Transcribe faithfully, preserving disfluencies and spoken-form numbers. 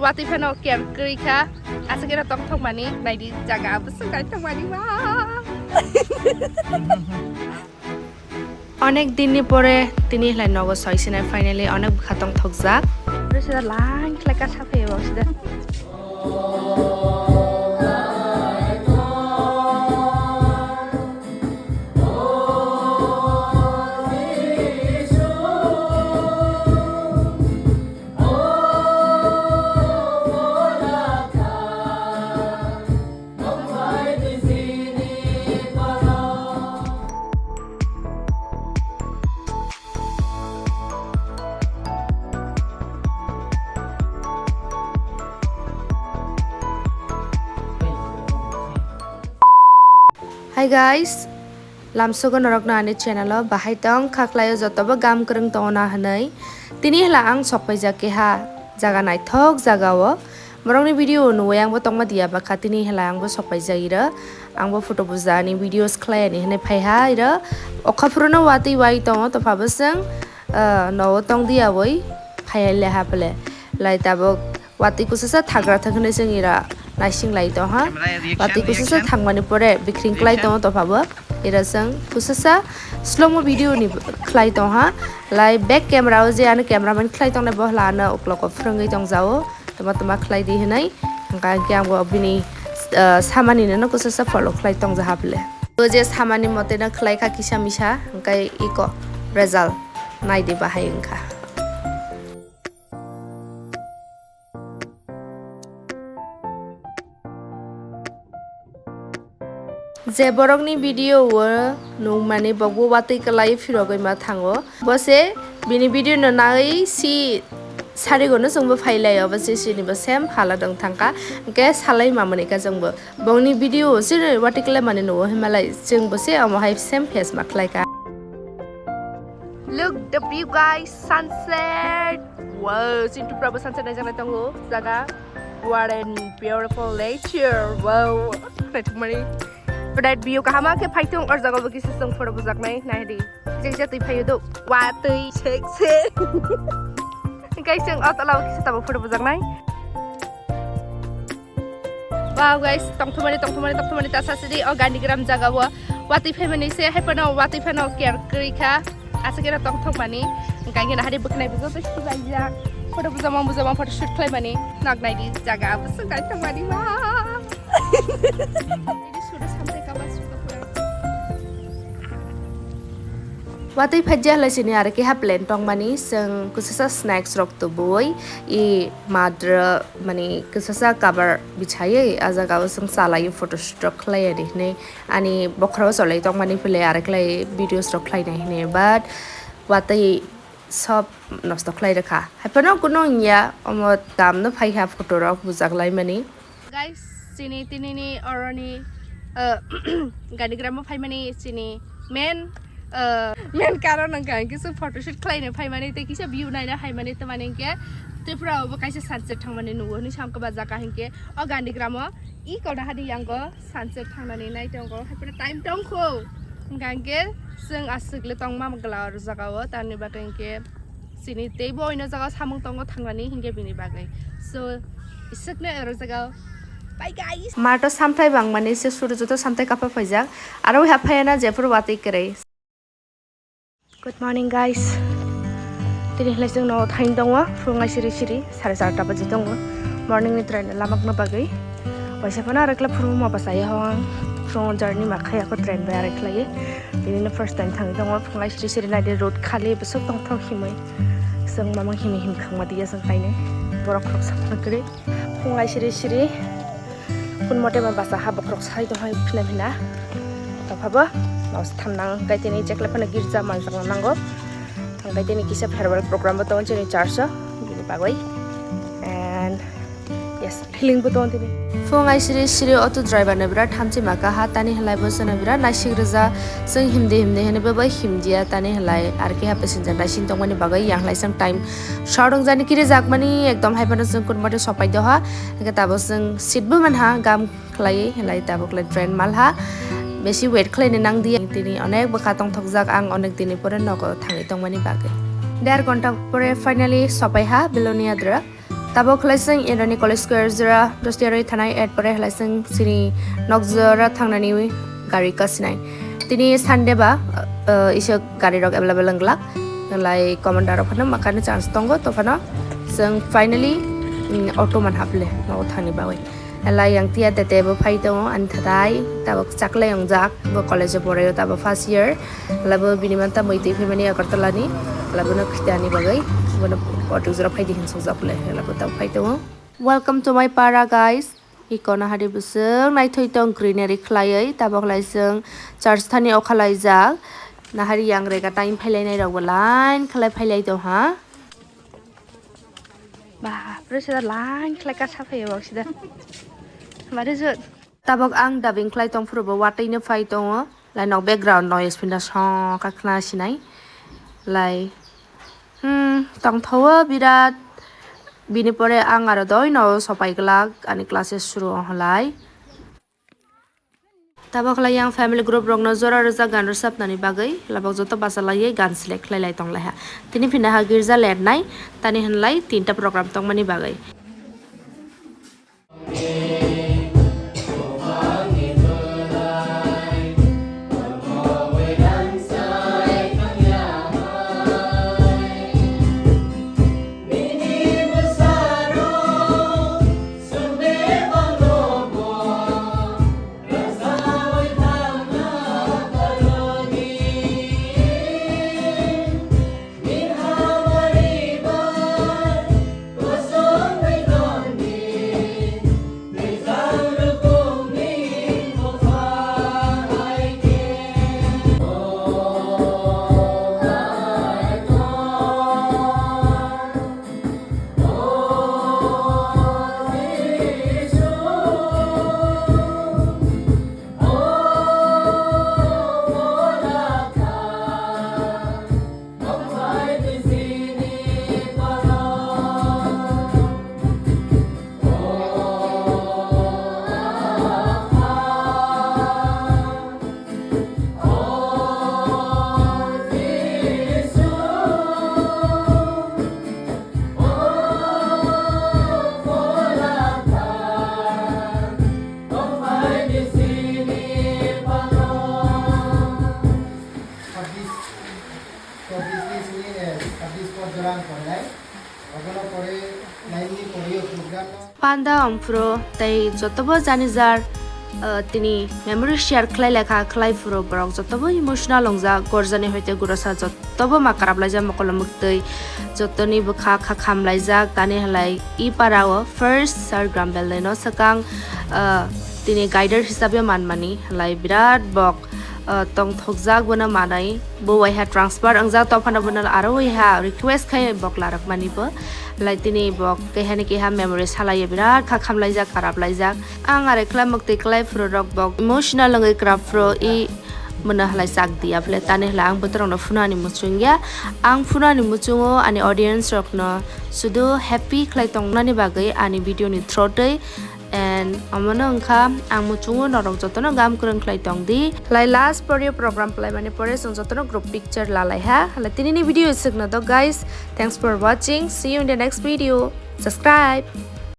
Watwi phano care kwrwi kha. Aswk eno tongthok mani naidi jaga abwswk naithok mani ma. Onek din ni pore tini hlai nogo soi sinai finally onek bwkha tongthok jak. Sida lang khlai ka sa phaiyo sida. Hi guys, lamsogo norokno ani channel o bahai tong kha khlaio jotobo gam kwrwng tongo na hwnwi. Tini hwla ang sokpaijak keha jaga naithok jaga o. Borokni video nuwi angbo tongma diya bakha tini hwla angbo sokpaijak iro. Angbo photo buja ani videos khlai ani hwnwi phaiha iro. Okha phuru no watwi wai tongo topha bwswng, ah, nogo tong diya oi phaiya le ha phle. Lai tabuk watwi kususa thagra thang hwnwi chwng ira naising lai tong ha. Camera reaction, watwi kususa reaction. Thangmani pore bikring klai reaction. Tongo topha bo. Ira chwng kususa slow mo video ni khlai tong ha. Lai back camera o je ano cameraman khlai tongnai bo hwla ano uklok o phwrwngwi tong jao. Toma toma khlai di hwnwi. Hwnkha hwnkhe ang bo bini, ah, samani no kususa follow khlai tong ja ha phle. O je samani mote no khlai kha kisa misa hwnkhe iko result nai di bahai wngkha. Je borokni video o nukmani bokbo watwi kwlai phirogwi ma thango. Bo se bini video no nai si sarigo no chwngbo phai lai obo se sini bo same phala dong thangkha. Hwnkhe salai mamani kha chwngbo. Bongni video o sini watwi kwlai mani nugo himalai chwngbo se omo hai same face ma khlai kha. Look the view guys, sunset. Wow, chini Tripura bo sunset naijaknai tongo jaga. What a beautiful nature. Wow. Naithokmani. Bright view kahama khe phaithung or jaga bo kisa chwng photo bujaknai. Nai di. Jeng jatwi phayu do. Watwi sek sek. Guys, chwng o tola o kisa tabo photo bujaknai. Wow guys, tongthumani, tongthumani, tongthumani ta sasidi o Gandhigram jaga o watwi phaimani se, hai phano watwi phano care kwrwi kha, aswk eno tongthokmani, hwnkha hwnkhe nahari bwkhnai bo joto sibaijak, photo bujamang bujamang photo shoot khlaimani, nok naidi jaga abwswk naithokmani ma. Ini sudah sampai kawan suka pulang. Watwi phaijak lai sini aro keha plan tongmani, chwng kwchasa snacks rok tubui, i madra mani kwchasa cover bichaiwi, a jaga o chwng chalaiwi photoshoot rok khlai ani hinwi ani bokhorok cholai tongmani phile aro khlai videos rok khlainai hinwi, but watwi sob nosto khlai rwkha. Haiphano kunu wngya, omo kamno phaikha photo rok bujak laimani. Guys, chini tinini oroni, uh, Gandhigram o phaimani chini main, uh, main karon wngkha hwnkhe se photoshoot khlaina phaimani tei kisa view naina phaimani, tamani hwnkhe Tripura o bo kaisa sunset thangmani nugo hinwi samkha ba jaga hwnkhe o Gandhigram o i kona hani yango sunset thangnani nai tongo, hai phano time tongkho, hwnkha hwnkhe chwng aswk le tongma glao o jaga o, tamni bagwi hwnkhe chini teibo oino jaga samung tongo thangnani hwnkhe bini bagwi. So, iswkno ero jaga. Bye, guys. Mato samthai bangmani se suru joto samthai kapha phaijak. Aro wi haphayana jephuru watwi kwrwi. Good morning, guys. Tini hwlai chwng no thain tongo, phung ai siri siri, sare charta baji tongo. Morning ni train lamakna bagwi. Waisa phano aro kla phuru ma bachai hong. Phung journey ma khaya ko train bai aro khlai. Tini no first time thang tongo, phung ai siri siri nai de road khali bwswk tongthok himwi. Chwng mamang himwi him khangma diya chwng kainwi. Borok khoroksa phano kwrwi. Phung ai siri siri. Kun mote ma basa ha bokhorok sai tong hai phina phina. Tokha bo. Nos tham nang kai tini chekle phano girja manjak nango. Ang kai tini kisa farewell program bo tongo chini church o. Bini bagwi. And yes, feeling bo tongo tini. Phung ai siri siri auto driver no birat hamchi maka ha tani halai bo sono birat naisik rwja. Chwng himdi himdi hwnwi bo bai himdiya tani halai. Ar khe ha passenger naising tongmani bagwi yang halai chwng time short wng jani kiri jakmani ekdom hai phano chwng kun mote sopai doha. Hwnkhe tabuk chwng seat bo manha gam khlaiwi, hwlai tabuk le train malha. Besi wait khlaina nangdi, tini onek bwkha tongthokjak ang onek dini pore nogo thangwi tongmani bagwi. Dear ghonta pore finally sopai ha Belonia dra. Tabok khlai chwng Irani College Square jora dostiarwi thanai, et pore khlai chwng chini nok jora thangnani gari kasinai. Tini Sunday ba, uh, isa gari rok available wng glak. Lai commander rok phano makani chance tongo, to phano chwng finally, mm, auto man haple nogo thangni bagwi. Lai yang tia tete bo phai tongo ani thatai, tabok chaklai wngjak, bo college o poraio, tabo first year. Labo bini manta mui twi phaimani Agartala ni, labo no khitani bagwi, bono auto jora phaidi hin sokjak le, labo tabo phai tongo. Welcome to my para, guys. Iko nahari bwswk naithoi tong greenery khlaiwi, tabok lai chwng church thani o khalaijak. Nahari yang rega time phailainai rok bo line khlai phailai tong ha. Ba, pre sida line khlai ka sa phaiyo bok sida. Mari jut. Tabok ang dubbing khlai tong phuru bo watwi no phai tongo. Lai nok background noise phina song kha khna sinai. Lai, hmm, tongthowo birat. Bini pore ang aro doi no sopai glak ani classes suru ong lai. Tabok lai yang family group rok no jora rwjak gan rwsapnani bagwi labok joto basa laiwi gan select khlai lai tong lai ha. Tini phina ha girja let nai tani hwnlai tinta program tongmani bagwi. Panda ongphuru tei jotobo jani jar, uh, tini memory share khlai lekha khlai phuru borok jotobo emotional wngjak, gorjani hoite gurasa jotobo ma kwrap laijak mokolo mwktwi, jotoni bwkha kha kham laijak tani halai i para o first sir Grambel no swkang, uh, tini guider hisabe manmani halai birat bok, uh, tongthokjak bono manai. Bo waiha transfer wngjak, tophano bono aro waiha request khai bok larwkmani bo. Lai tini bok keha ni keha memory salaio, birat kha khamlaijak, kwrap laijak. Ang are khlai mwktwi khlai phuru rok bok emotional wngwi kwrap phuru i mano halai chak diya phile tani halai ang botorok no phunani muchung ya. Ang phunani muchungo ani audience rok no sudu happy khlai tongnani bagwi ani video ni through twi. And omono wngkha ang muchungo norok jotono gam kwrwng khlai tong di. Lai last poryo program phlaimani pore chwng jotono group picture lalai ha. Lai tinini video swkna do guys. Thanks for watching. See you in the next video. Subscribe.